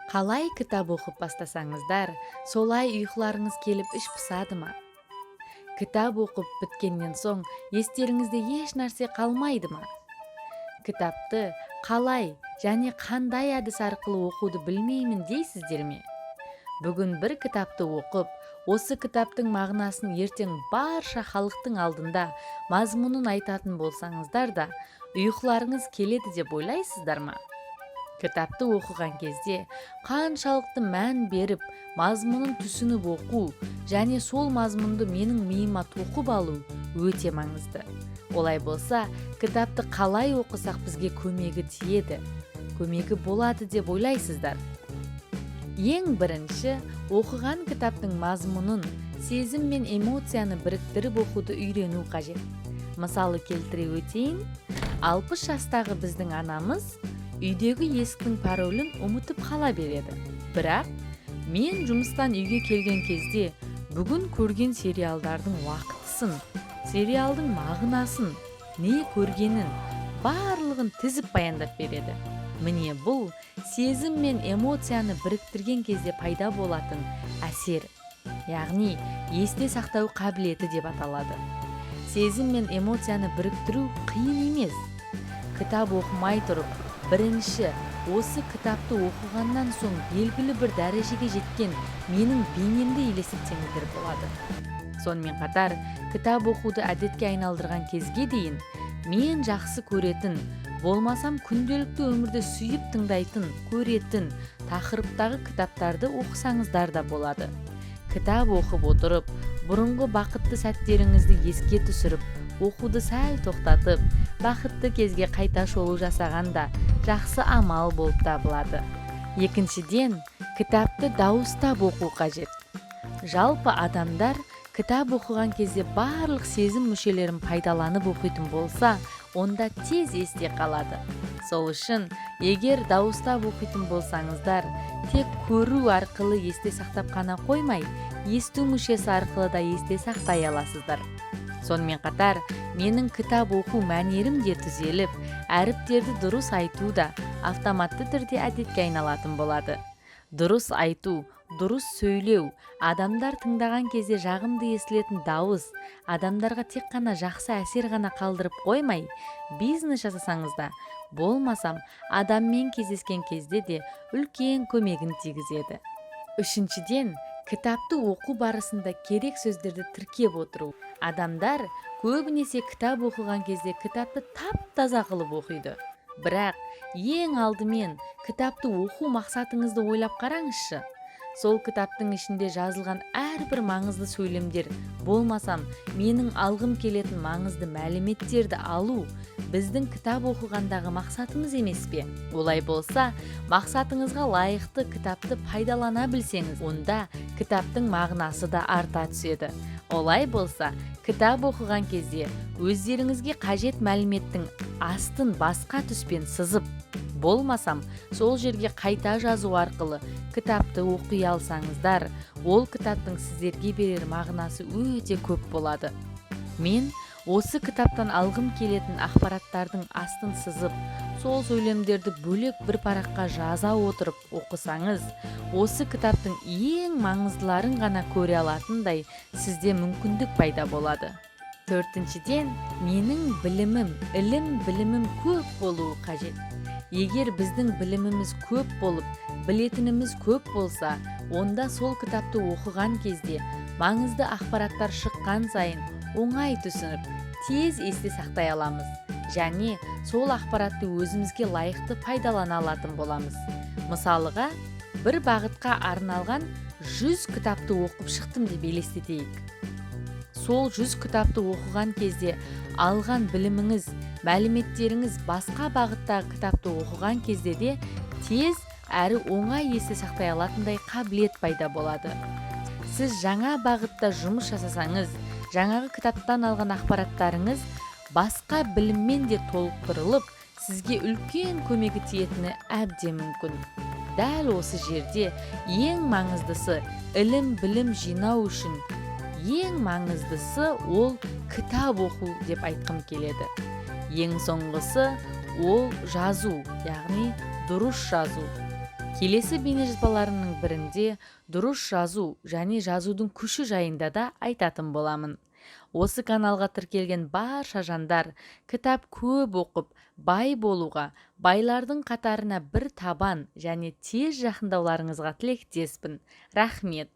Қалай кітап оқып бастасаңыздар, солай ұйқыларыңыз келіп іш пысады ма? Кітап оқып біткеннен соң естеріңізде еш нәрсе қалмайды ма? Кітапты қалай және қандай әдіс арқылы оқуды білмеймін дейсіздер ме? Бүгін бір кітапты оқып, осы кітаптың мағынасын ертең барша халықтың алдында мазмұнын айтатын болсаңыздар да, ұйқыларыңыз келеді деп ойлайсыздар ма? Кітапты оқыған кезде қаншалықты мән беріп, мазмұнын түсініп оқу және сол мазмұнды менің миыма тоқып алу өте маңызды. Олай болса, кітапты қалай оқысақ бізге көмегі тиеді, көмегі болады деп ойлайсыздар? Ең бірінші, оқыған кітаптың мазмұнын, сезім мен эмоцияны біріктіріп оқуды үйрену қажет. Мысалы келтіре өтейін, 60 жастағы біздің анамыз үйдегі есіктің паролін ұмытып қала береді. Бірақ мен жұмыстан үйге келген кезде бүгін көрген сериалдардың уақытысын, сериалдың мағынасын, не көргенін барлығын тізіп баяндап береді. Міне, бұл сезім мен эмоцияны біріктірген кезде пайда болатын әсер, яғни есте сақтау қабілеті деп аталады. Сезім мен эмоцияны біріктіру қиын емес. Кітап оқымай тұрып, бірінші осы кітапты оқығаннан соң белгілі бір дәрежеге жеткен менің бейнемді елестетсеңіздер болады. Сонымен қатар, кітап оқуды әдетке айналдырған кезге дейін мен жақсы көретін, болмасам күнделікті өмірде сүйіп тыңдайтын, көретін тақырыптағы кітаптарды оқысаңыздар да болады. Кітап оқып отырып, бұрынғы бақытты сәттеріңізді еске түсіріп, оқуды сәл тоқтатып, бақытты кезге қайта шолу жасаған да жақсы амал болып табылады. Екіншіден, кітапты дауыстап оқу қажет. Жалпы адамдар кітап оқыған кезде барлық сезім мүшелерін пайдаланып оқитын болса, онда тез есте қалады. Сол үшін, егер дауыстап оқитын болсаңыздар, тек көру арқылы есте сақтап қана қоймай, есту мүшесі арқылы да есте сақтай аласыздар. Сонымен қатар, менің кітап оқу мәнерім де түзеліп, әріптерді дұрыс айту да автоматты түрде әдетке айналатын болады. Дұрыс айту, дұрыс сөйлеу, адамдар тыңдаған кезде жағымды естілетін дауыс адамдарға тек қана жақсы әсер ғана қалдырып қоймай, бизнес жасасаңыз да, болмасам адаммен кездескен кезде де үлкен көмегін тигізеді. Үшіншіден, кітапты оқу барысында керек сөздерді тіркеп отыру. Адамдар көбінесе кітап оқыған кезде кітапты тап-таза қылып оқиды. Бірақ ең алдымен кітапты оқу мақсатыңызды ойлап қараңызшы. Сол кітаптың ішінде жазылған әрбір маңызды сөйлемдер, болмасам менің алғым келетін маңызды мәліметтерді алу біздің кітап оқығандағы мақсатымыз емес пе? Олай болса, мақсатыңызға лайықты кітапты пайдалана білсеңіз, онда кітаптың мағынасы да арта түседі. Олай болса, кітап оқыған кезде өздеріңізге қажет мәліметтің астын басқа түспен сызып, болмасам сол жерге қайта жазу арқылы кітапты оқи алсаңыздар, ол кітаптың сіздерге берер мағынасы өте көп болады. Мен осы кітаптан алғым келетін ақпараттардың астын сызып, сол сөйлемдерді бөлек бір параққа жаза отырып оқысаңыз, осы кітаптың ең маңыздыларын ғана көре алатындай сізде мүмкіндік пайда болады. Төртіншіден, менің білімім, ілім білімім көп болуы қажет. Егер біздің біліміміз көп болып, білетініміз көп болса, онда сол кітапты оқыған кезде маңызды ақпараттар шыққан сайын оңай түсініп, тез есте сақтай аламыз және сол ақпаратты өзімізге лайықты пайдалана алатын боламыз. Мысалыға, бір бағытқа арналған 100 кітапты оқып шықтым деп елестетейік. Сол 100 кітапты оқыған кезде алған біліміңіз, мәліметтеріңіз басқа бағыттағы кітапты оқыған кезде де тез әрі оңай есте сақтай алатындай қабілет пайда болады. Сіз жаңа бағытта жұмыс жасасаңыз, жаңағы кітаптан алған ақпараттарыңыз басқа біліммен де толықтырылып, сізге үлкен көмегі тиетіні әбден мүмкін. Дәл осы жерде ең маңыздысы, ілім білім жинау үшін ең маңыздысы ол кітап оқу деп айтқым келеді. Ең соңғысы ол жазу, яғни дұрыс жазу. Келесі бейнежазбаларымның бірінде дұрыс жазу және жазудың күші жайында да айтатын боламын. Осы каналға тіркелген барша жандар кітап көп оқып, бай болуға, байлардың қатарына бір табан және тез жақындауларыңызға тілектеспін. Рахмет.